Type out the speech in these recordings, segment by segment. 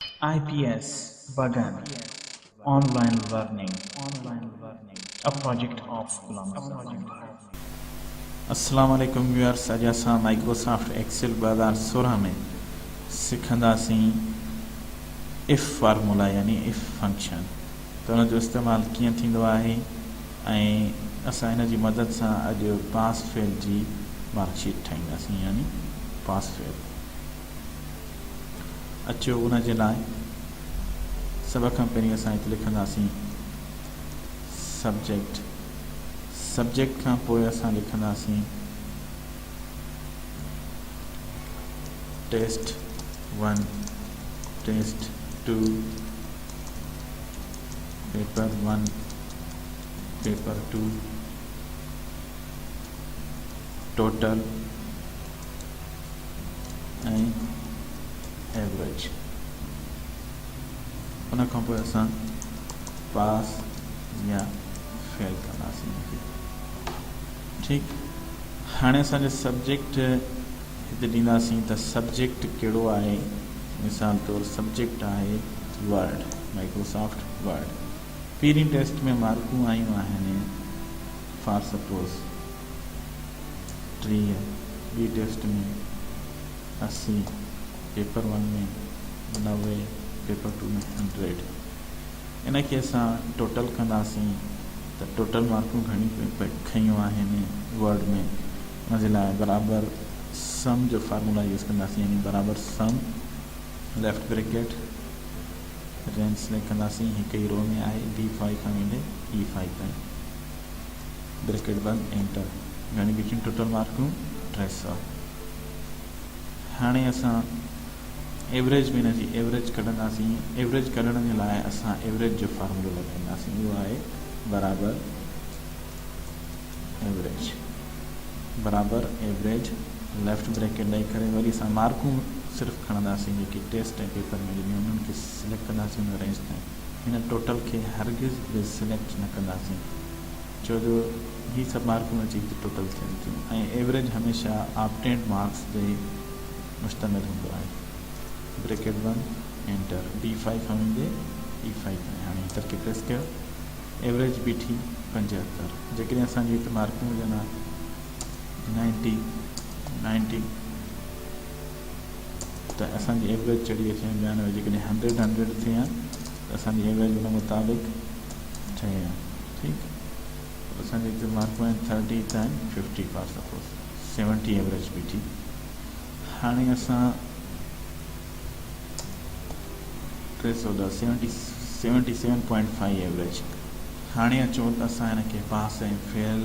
IPS Bagan Online Learning A project of Ghulam Mustafa Bhat. السلام عليڪم viewers اڄ اسان مائڪروسافٽ ايڪسل 2016 ۾ سکنداسين if formula يعني if function ته ان جو استعمال ڪيئن ٿيندو آهي ۽ اسان ان جي مدد سان اڄ پاس فيل جي مارڪ شيٽ ٺاهينداسين يعني پاس فيل. اچو ان جي لاء سڀ کان پهرين اسان هت لکنداسين سبجيڪٽ سبجيڪٽ کان پوء اسان لکنداسين test one test two paper one paper two total ۽ average ان کان پوء اسان پاس يا فيل ڪنداسين ان کي ٺيڪ هاڻي اسان جو سبجيڪٽ هتي ڏينداسين ته سبجيڪٽ ڪهڙو آهي مثال طور سبجيڪٽ آهي ورڊ مائڪروسافٽ ورڊ پهرين ٽيسٽ ۾ مارڪون آيون آهن فار سپوز 30، ٻي test ۾ 80، paper one ۾ 90، paper two ۾ 100. ان کي اسان ٽوٽل ڪنداسين ته ٽوٽل مارڪون گهڻيون کنيون آهن ورڊ ۾ ان جي لاء برابر سم جو فارمولا يوز ڪنداسين يعني برابر سم ليفٽ بريڪيٽ رينج سليڪٽ ڪنداسين هڪ ئي رو ۾ آهي ڊي فائيو کان ويندي اي فائيو تائين بريڪيٽ بند انٽر گهڻي بيٺيون ٽوٽل مارڪون 300. هاڻي اسان ايوريج ۾ ان جي ايوريج ڪڍنداسين. ايوريج ڪڍڻ جي لاء اسان ايوريج جو فارمولو لڳائينداسين اهو آهي برابر ايوريج برابر ايوريج ليفٽ بريڪيٽ ڏئي ڪري وري اسان مارڪون صرف کڻنداسين جيڪي ٽيسٽ ۽ پيپر ۾ ڏنيون انهن کي سليڪٽ ڪنداسين ان رينج تائين هن ٽوٽل کي هرگز به سليڪٽ نه ڪنداسين ڇو جو هي سڀ مارڪون اچي هتي ٽوٽل ٿين ٿيون ۽ ايوريج هميشه آبٽينڊ مارڪس تي مشتمل هوندو آهي. بريڪيٽ بند انٽر ڊي فائيو کان ويندي اي فائيو تائين هاڻي انٽر کي پريس ڪيو ايوريج بيٺي 75 جيڪڏهن اسان جي هتي مارڪون هجن ها 90 90 ته اسان جي ايوريج چڙهي اچي ها 92 جيڪڏهن 100 100 ٿئي ها ته اسان جي ايوريج ان مطابق ٺهي ها ٺيڪ اسان جي هتي مارڪون آهن 30 ته آهن 50 فار سپوز 70 ايوريج بيٺي هاڻي اسان 310 77.5 ايوريج هاڻي اچو ته اسان هن کي پاس ۽ فيل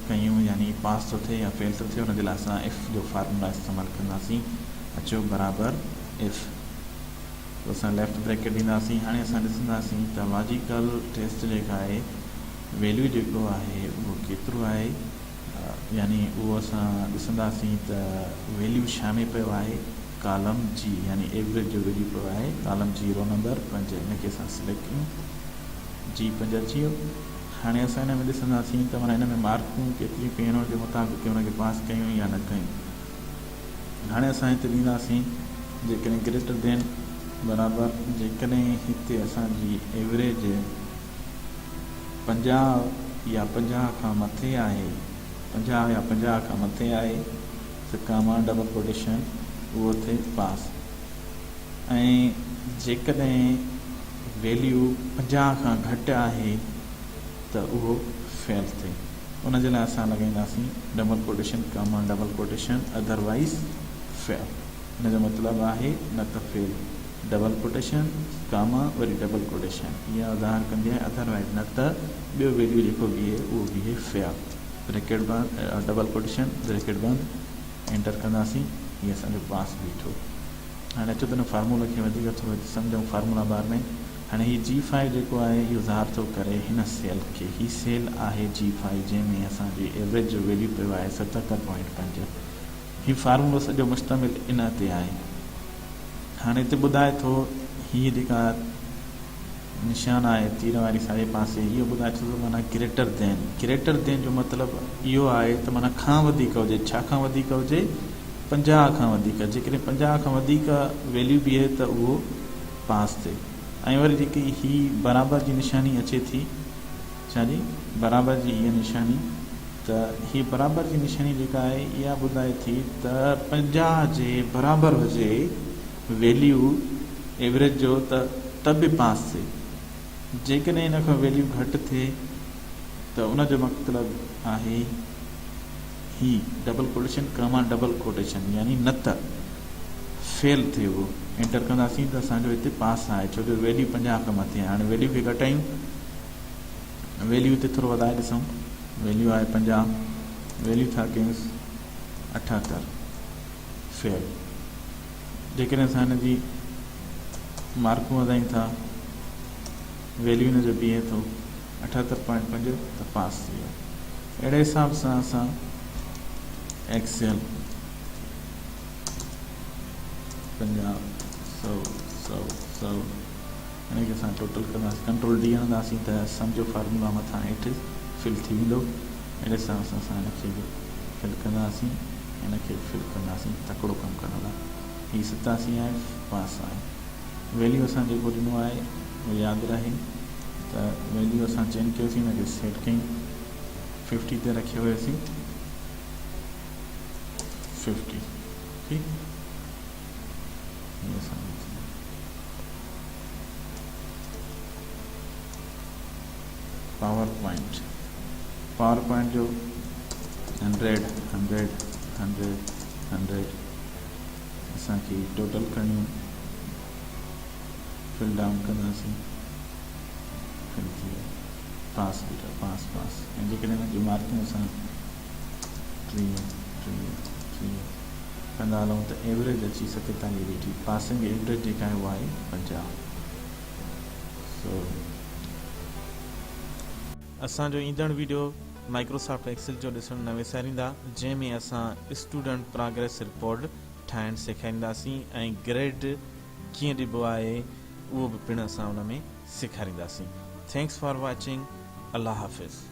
ڪيون يعني پاس ٿو ٿئي يا فيل ٿو ٿئي ان جي لاء اسان اف جو فارمولا استعمال ڪنداسين اچو برابر اف پوء اسان ليفٽ بريڪيٽ ڏينداسين. هاڻي اسان ڏسنداسين ته لاجيڪل ٽيسٽ جيڪا آهي ويليو جيڪو آهي اهو ڪيترو آهي يعني اهو اسان ڏسنداسين ته ويليو ڇا ۾ پيو آهي ڪالم جي يعني ايوريج جو ويليو پيو آهي ڪالم جي رو نمبر 5 ان کي اسان سليڪٽ ڪيون جي 5 اچي ويو هاڻي اسان ان ۾ ڏسنداسين ته معنيٰ ان ۾ مارڪون ڪيتريون پيون آهن ان جي مطابق ان کي پاس ڪيون يا نه ڪيون. هاڻي اسان هتي ڏينداسين جيڪڏهن گريٽر دين برابر جيڪڏهن هتي اسان جي ايوريج 50 يا 50 کان مٿي آهي 50 يا 50 کان مٿي آهي ته ڪاما ڊبل ڪوٽيشن اهو ٿئي پاس ۽ جيڪڏهن ويليو 50 کان گهٽ آهي ته اهو فيل ٿئي. ان جي لاء اسان لڳائينداسين double quotation comma double quotation otherwise fail ان جو مطلب آهي نه ته فيل ڊبل ڪوٽيشن ڪاما وري ڊبل ڪوٽيشن اها ظاهر ڪندي آهي ادروائيز نه ته ٻيو ويليو جيڪو بيهي اهو بيهي فيل بريڪيٽ بند ڊبل ڪوٽيشن بريڪيٽ بند انٽر ڪنداسين هي اسان جو پاس بيٺو. هاڻي اچو ته ان فارمولا کي وڌيڪ ٿورو سمجهون فارمولا بار ۾ هاڻي هي جي فائيو جيڪو آهي اهو ظاهر ٿو ڪري هن سيل کي هي سيل آهي جي فائيو جنهن ۾ اسان جي ايوريج جو ويليو پيو آهي 77.5 هي فارمولو سڄو مشتمل ان تي آهي هاڻي هتي ٻڌائي ٿو هي جيڪا نشان آهي تير واري ساڄي پاسي اهو ٻڌائي ٿو ته معنيٰ گريٽر دين گريٽر دين جو مطلب اهو آهي ته معنيٰ کان وڌيڪ هجي ڇا کان وڌيڪ هجي 50 کان وڌيڪ جيڪڏهن 50 کان وڌيڪ ويليو بيهي ته اهو پاس ٿئي ۽ وري جيڪي هي برابر جي نشاني اچي ٿي ڇا جي برابر جي هيء نشاني ته هي برابر جي نشاني جيڪا آهي اها ٻڌائي ٿي ته 50 جي برابر هجي ويليو ايوريج جو ته ته به پاس ٿئي جيڪڏهن ان کان ويليو گهٽ ٿئي ته ان جو مطلب آهي هي double quotation comma double quotation يعني نه ته فيل ٿئي اهو انٽر ڪنداسين ته اسان جو هتي پاس آهي ڇو جو ويليو 50 کان مٿي آهي هاڻي ويليو کي گهٽايون ويليو هتي ٿورو وڌائي ڏسون ويليو آهي 50 ويليو ٿا ڪيونس 78 فيل جيڪڏهن اسان هن جي مارڪون وڌايون ٿا ويليو هن جو بيهي ٿو 78.5 ته پاس ٿي ويو اهڙي حساب سان اسان ايڪسيل 50 100 100 100 ان کي اسان ٽوٽل ڪنداسين ڪنٽرول ڊي هڻنداسين ته سم جو فارمولا مٿان هيٺ فل ٿي ويندو اهڙي حساب سان اسان هن کي به فل ڪنداسين هن کي به فل ڪنداسين تڪڙو ڪم ڪرڻ لاء هي 87 آهي پاس آهي ويليو اسان جيڪو ڏنو آهي اهو ياد رهي ته ويليو اسان چينج ڪيوسين ان کي سيٽ ڪيون 50 تي رکيو هيوسين 50 ٺيڪ هي اسان جو ٿي پاور پوائنٽ پاور پوائنٽ جو 100 100 100 100 اسان کي ٽوٽل ڪرڻيون فل ڊائون ڪنداسين فل ٿي ويو پاس بيٽا پاس پاس ۽ جيڪڏهن هن جون مارڪون اسان 30 30 30 ڪندا هلون ته ايوريج اچي 47 بيٺي پاسنگ ايوريج جيڪا آهي اها آهي 50 سو اسان جو ايندڙ ويڊيو مائڪروسافٽ ايڪسل جو ڏسڻ نه وساريندا جنهن ۾ اسان اسٽوڊنٽ پراگريس رپورٽ ٺاهڻ سيکارينداسين ۽ گريڊ ڪيئن ڏبو آهي اهو به پڻ اسان ان ۾ سيکارينداسين. Thanks for watching Allah Hafiz.